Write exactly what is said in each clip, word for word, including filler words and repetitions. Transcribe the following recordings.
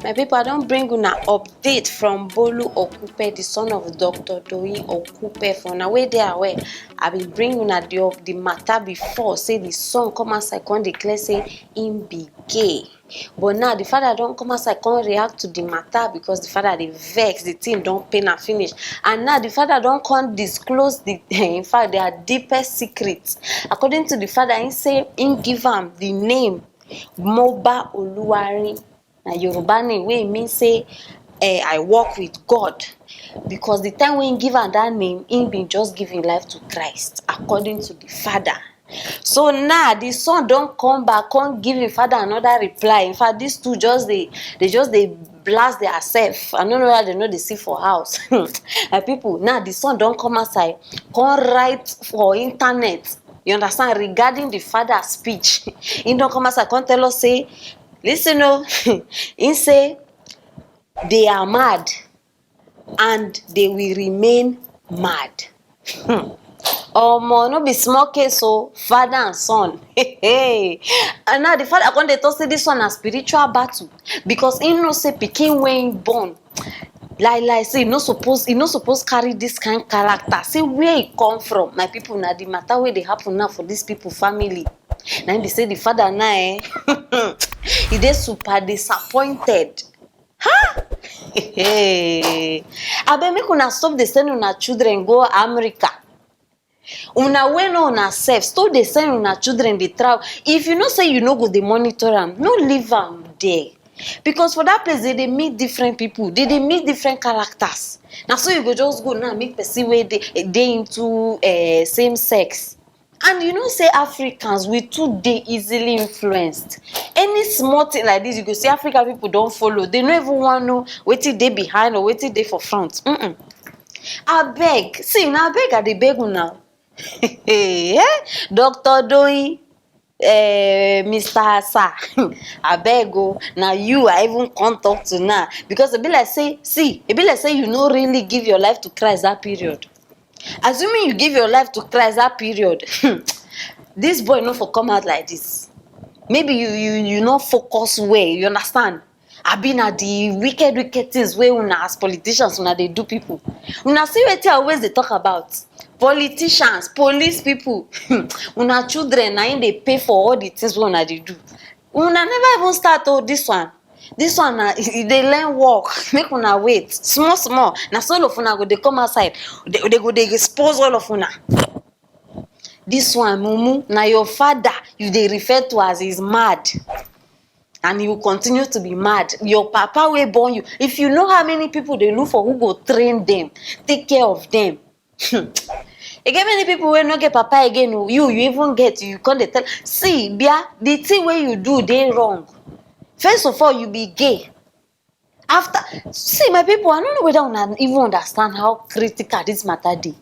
My people, I don bring una update from Bolu Okupe, the son of Doctor Doyin Okupe. For una wey dey aware, I bin bring una the, the matter before, say the son come outside come declare say im be gay. But now the father don come outside come react to the matter, because the father dey vex, the thing don pain am finish. And now the father don come disclose the, in fact, their deepest secret. According to the father, he say he give am the name Moba Oluwari. Na Yoruba name wey mean say, eh, I walk with God. Because the time wey he give am that name, he been just give him life to Christ, according to the father. So now the son don come back, come give him father another reply. In fact, these two just dey, they just dey blast their self. I no know why they no dey see for house. My people, now the son don come outside, come write for internet. You understand, regarding the father speech. He don come outside, come tell us say, listen o, he say they are mad and they will remain mad. Hmm. Omo, no be small case o, father and son. Hey, and now the father come dey talk say this one na spiritual battle, because he know say pikin wey he born, like, like say he no suppose, he no suppose carry this kind character. Say where he come from, my people. Na the matter wey dey happen now for these people family. Na him be say the father now, eh, he dey super disappointed. Abeg, make una stop dey send una children go America. Una wey know una sef, stop dey send una children dey travel. If you know say you no go dey monitor am, no leave am there. Because for that place, they dey meet different people, they dey meet different characters. Na so you go just go now meet person wey dey, dey into, eh, same sex. And you know say Africans, we too dey easily influenced. Any small thing like this, you go see African people don follow. They no even wan know wetin dey behind or wetin dey for front. Mm-mm. Abeg, see, na abeg I dey beg una. Eh? Doctor Doyin, eh, Mister Sir, abeg o, na you I even come talk to now. Because e be like say, see, e be like say you no really give your life to Christ that period. Assuming you give your life to Christ that period, this boy no for come out like this. Maybe you, you, you no focus well, you understand? Abi na the wicked, wicked things wey una as politicians, una dey do people. Una see wetin I always dey talk about. Politicians, police people, una children na im dey pay for all the things wey una dey do. Una never even start o, this one. This one na, e dey learn work. Make una wait small, small. Na so all of una go dey come outside. They, they go dey expose all of una. This one, mumu, na your father you dey refer to as is mad. And you continue to be mad. Your papa wey born you, if you know how many people dey look for who go train them, take care of them. E get many people wey no get papa again o. You, you even get, you come dey tell. See, bia, the thing wey you do dey wrong. First of all, you be gay. After, see, my people, I no know whether una even understand how critical this matter dey.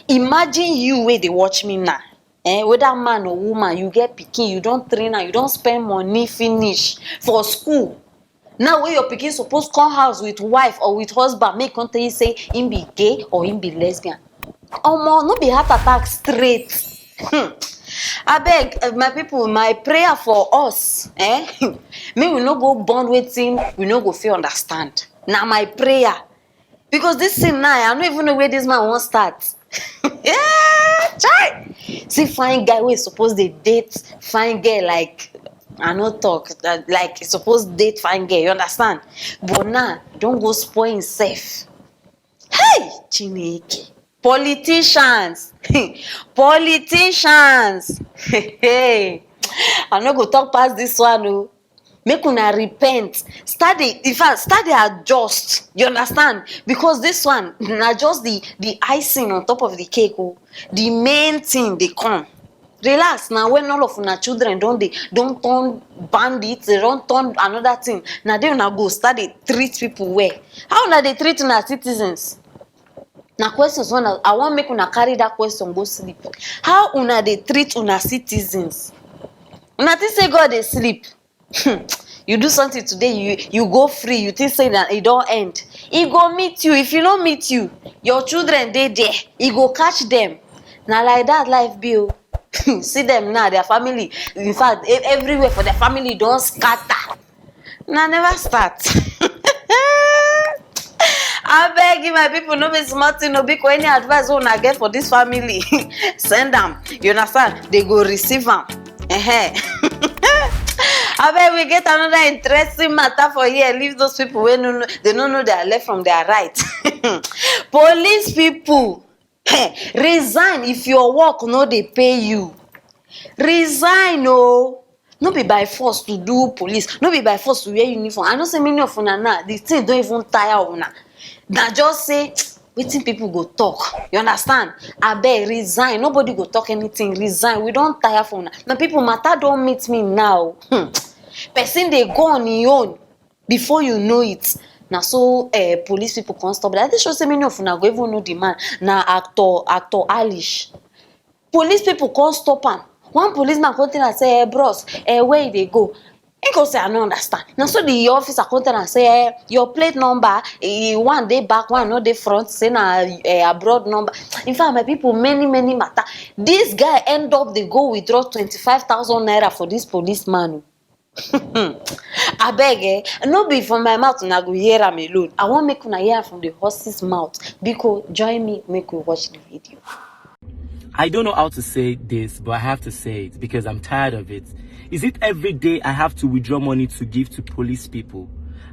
Imagine you wey dey watch me now. Eh, whether man or woman, you get pikin, you don train am, you don spend money finish for school. Now wey your pikin suppose come house with wife or with husband, make come tell you say him be gay or him be lesbian. Omo, no be heart attack straight. Hmm. Abeg, eh, my people, my prayer for us, eh? Make we no go born wetin we no go fit understand. Na my prayer. Because this thing now, I no even know where this man wan start. Yeah, chai. See fine guy wey suppose dey date fine girl, like, I no talk that, like, he suppose date fine girl, you understand? But now, don go spoil himself. Hey, Chineke. Politicians. Politicians. Hey. I no go talk past this one o. Make una repent. Start dey, in fact, start dey adjust. You understand? Because this one na just the, the icing on top of the cake o. The main thing dey come. Relax na, when all of una children don dey, don turn bandits, they don turn another thing. Na then una go start dey treat people well. How una dey treat una citizens? Na questions wey una, I wan make una carry that question go sleep. How una dey treat una citizens? Una think say God dey sleep? Hmm. You do something today, you, you go free, you think say na e don end. E go meet you. If e no meet you, your children dey there, e go catch them. Na like that life be o. See them now, their family. In fact, e- everywhere for their family don scatter. Una never start. Abeg, my people, no be small thing o, because any advice wey una get for this family, send am. You understand? They go receive am. Ehen. Abeg, we get another interesting matter for here. Leave those people wey no know, they no know their left from their right. Police people, resign if your work no dey pay you. Resign o. No be by force to do police, no be by force to wear uniform. I know say many of una now, the thing don even tire una. Na just say wetin people go talk. You understand? Abeg, resign. Nobody go talk anything. Resign. We don tire for una. Na people matter don meet me now. Hmm. Person dey go on im own. Before you know it, na so uh, police people come stop. I dey sure say many of una go even know the man. Na actor, actor Alish. Police people come stop am. One policeman come tell am say, "Eh, bros, eh, where you dey go?" He go say, "I no understand." Na so the officer come tell am say, "Eh, your plate number, eh, one dey back, one no dey front. Say na eh, abroad number." In fact, my people, many many matter. This guy end up dey go withdraw twenty five thousand naira for this policeman o. Abeg, eh, no be from my mouth una go hear am alone. I wan make una hear am from the horse's mouth. Biko, join me, make we watch the video. I don't know how to say this, but I have to say it because I'm tired of it. Is it every day I have to withdraw money to give to police people?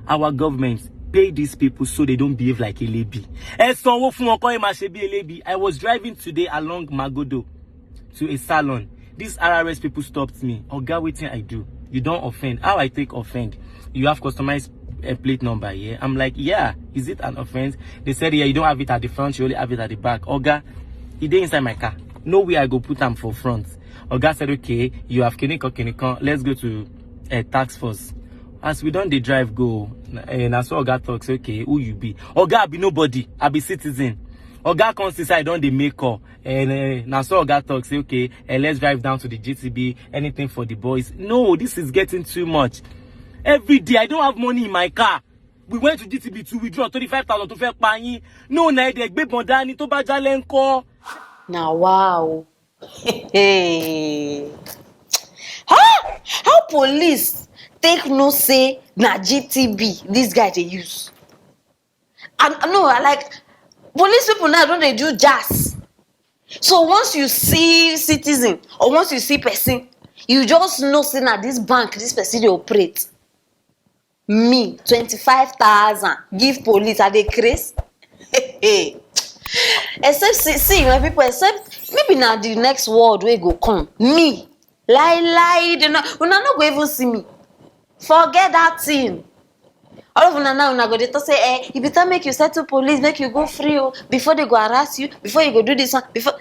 Our government pay these people so they don't behave like elebi. Ẹ sanwó fún wọn kó má ṣe bí elebi. I was driving today along Magodo to a salon. These R R S people stopped me. Oga, wetin I do? You don't offend. How I take offend? You have customized a plate number, yeah? I'm like, "Yeah, is it an offense?" They said, "Yeah, you don't have it at the front, you only have it at the back." Oga, e dey inside my car. No way I go put am for front. Oga said, "Okay, you have kinikan, kinikan. Let's go to a task force." As we don dey drive go, na- eh, na so Oga talk say, "Okay, who you be?" Oga, I be nobody. I be citizen. Oga come see say I don dey make call. And uh, na so Oga talk say, "Okay, uh, let's drive down to the G T B. Anything for the boys." No, this is getting too much. Every day, I don't have money in my car. We went to G T B to withdraw twenty-five thousand to fẹ́ pa yín. No, na ẹ̀dẹ̀ gbé bọ̀dá ni tó bá jálẹ̀ ń kọ́. Na wow. Hey. Huh? How police take know say na G T B this guy dey use? And no, I like police people now don dey do jazz. So once you see citizen or once you see person, you just know say na this bank this person dey operate. Me, twenty-five thousand, give police, I dey craze. Except, see, see, my people, except maybe na the next world wey go come. Me, lie, lie, they no, una no go even see me. Forget that thing. All of una now, una go dey talk say, "Eh, e better make you settle police, make you go free o, before they go harass you, before you go do this one, before."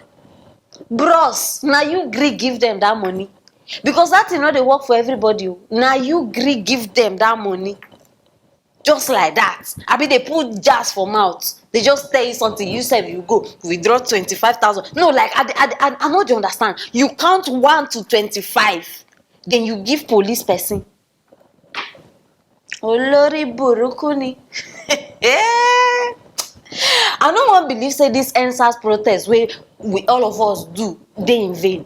Bros, na you gree give them that money. Because that thing no dey work for everybody o. Na you gree give them that money. Just like that. Abi they put jazz for mouth. They just tell you something, you sef you go withdraw twenty-five thousand. No, like, I, I, I, I no dey understand. You count one to twenty-five, then you give police person. Olori burúkú ni. I no wan believe say this End SARS protest wey we all of us do dey in vain.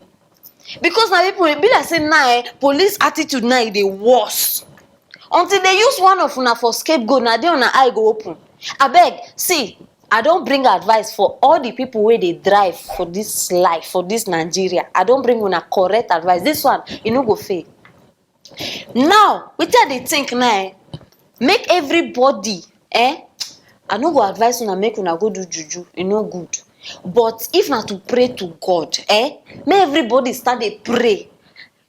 Because na people, e be like say now, eh, police attitude now e dey worse. Until they use one of una for scapegoat, na there una eye go open. Abeg, see, I don bring advice for all the people wey dey drive for this life, for this Nigeria. I don bring una correct advice. This one, e no go fail. Now, wetin I dey think now, eh, make everybody, eh, I no go advise una make una go do juju, e no good. But if na to pray to God, eh, make everybody start dey pray.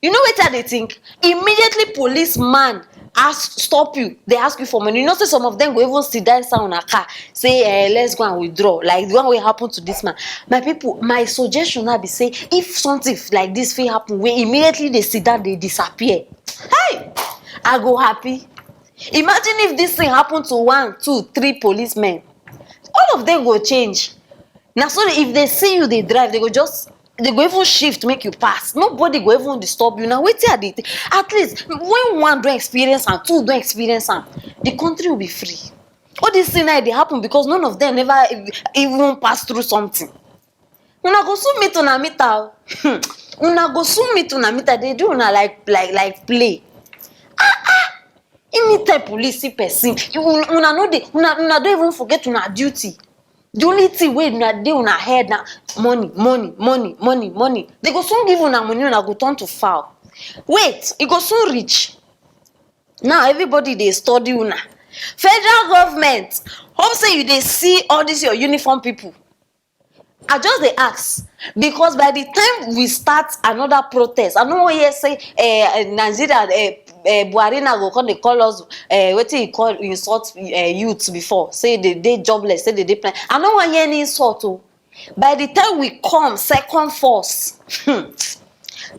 You know wetin I dey think? Immediately policeman ask, stop you, they ask you for money. You know say some of them go even sit down inside una car, say, eh, "Let's go and withdraw." Like the one wey happen to this man. My people, my suggestion now be say if something like this fit happen, wey immediately they sit down, they disappear. Hey, I go happy. Imagine if this thing happen to one, two, three policemen. All of them go change. Na so if they see you dey drive, they go just, they go even shift make you pass. Nobody go even disturb you. Na wetin I dey think. At least when one don experience am, two don experience am, the country will be free. All this thing now dey happen because none of them never even pass through something. Una go soon meet una meter o. Hmm. Una go soon meet una meter. They do una like, like, like play. Ah, ah. Anytime Police see person, you, una no dey, una, una don even forget una duty. The only thing wey una dey una head na money, money, money, money, money. They go soon give una money, una go turn to fowl. Wait, e go soon reach. Now everybody dey study una. Federal government, hope say you dey see all these your uniform people. I just dey ask, because by the time we start another protest, I no wan hear say, eh, eh, Nigeria, eh, eh, Buhari now go come dey call us, eh, wetin he call insult, eh, youth before, say they dey jobless, say they dey plan. I no wan hear any insult o. By the time we come second force, hmm,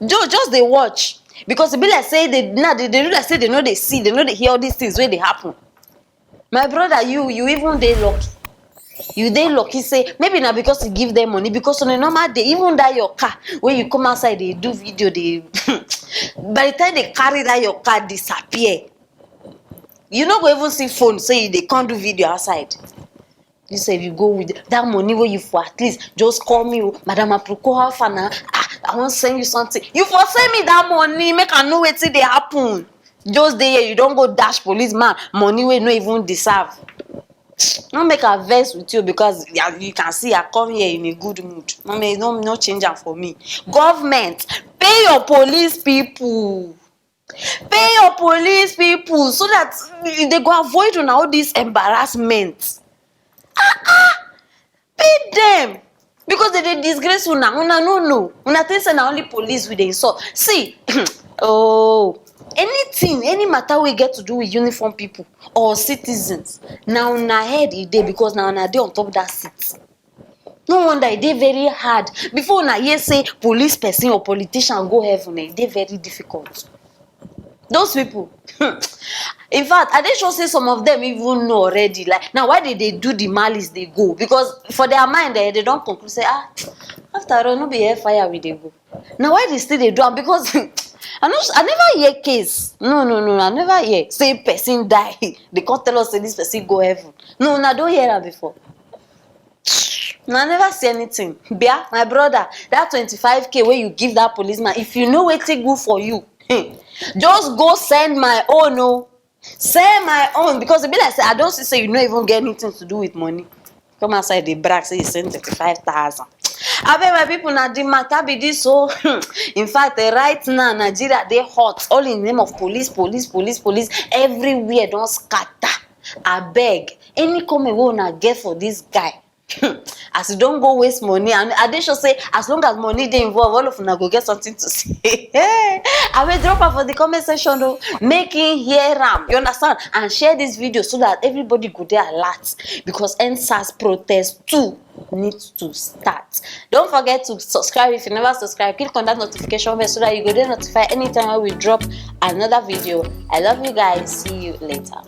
just dey watch, because e be like say they, now they, they do like say they no dey see, they no dey hear all these things wey dey happen. My brother, you, you even dey lucky. You dey lucky say maybe na because you give them money, because on a normal day, even that your car wey you come outside dey do video, dey by the time they carry that your car disappear, you no go even see phone say you dey come do video outside. You sef, you go with that money wey you for at least just call me o, "Madam Aproko, how far na? Ah, I wan send you something." You for send me that money, make I know wetin dey happen. Just dey here, you don go dash policeman money wey no even deserve. No make I vex with you, because, yeah, you can see I come here in a good mood. No, no, no change am for me. Government, pay your police people. Pay your police people so that they go avoid una all this embarrassment. Ah, ah, pay them, because they dey disgrace una. Una no know. Una think say na only police we dey insult. See, oh, anything, any matter wey get to do with uniform people or citizens, na una head e dey, because na una dey on top that seat. No wonder e dey very hard before una hear say police person or politician go heaven. Eh, e dey very difficult. Those people, in fact, I dey sure say some of them even know already. Like, na why they dey do the malice dey go, because for their mind, eh, they don conclude say, "Ah, after all, no be hellfire we dey go." Na why they still dey do am, because I no, I never hear case. No, no, no, I never hear say person die. They come tell us say this person go heaven. No, una don hear am before? No, I never see anything. Bia, my brother, that twenty-five K wey you give that policeman, if you know wetin good for you, hmm, just go send my own o. Send my own, because e be like say I don see say you no even get anything to do with money. Come outside dey brag say you send twenty-five thousand. Abeg, my people, na the matter be this o. In fact, eh, right now, Nigeria dey hot. All in name of police, police, police, police. Everywhere don scatter. Abeg, any comment wey una get for this guy, as you don go waste money, and I dey sure say as long as money dey involved, all of una go get something to say. Abeg, drop am for the comment section o. Make him hear am. You understand? And share this video so that everybody go dey alert, because EndSARS protest too need to start. Don't forget to subscribe if you never subscribe. Click on that notification bell so that you go dey notified anytime wey we drop another video. I love you guys. See you later.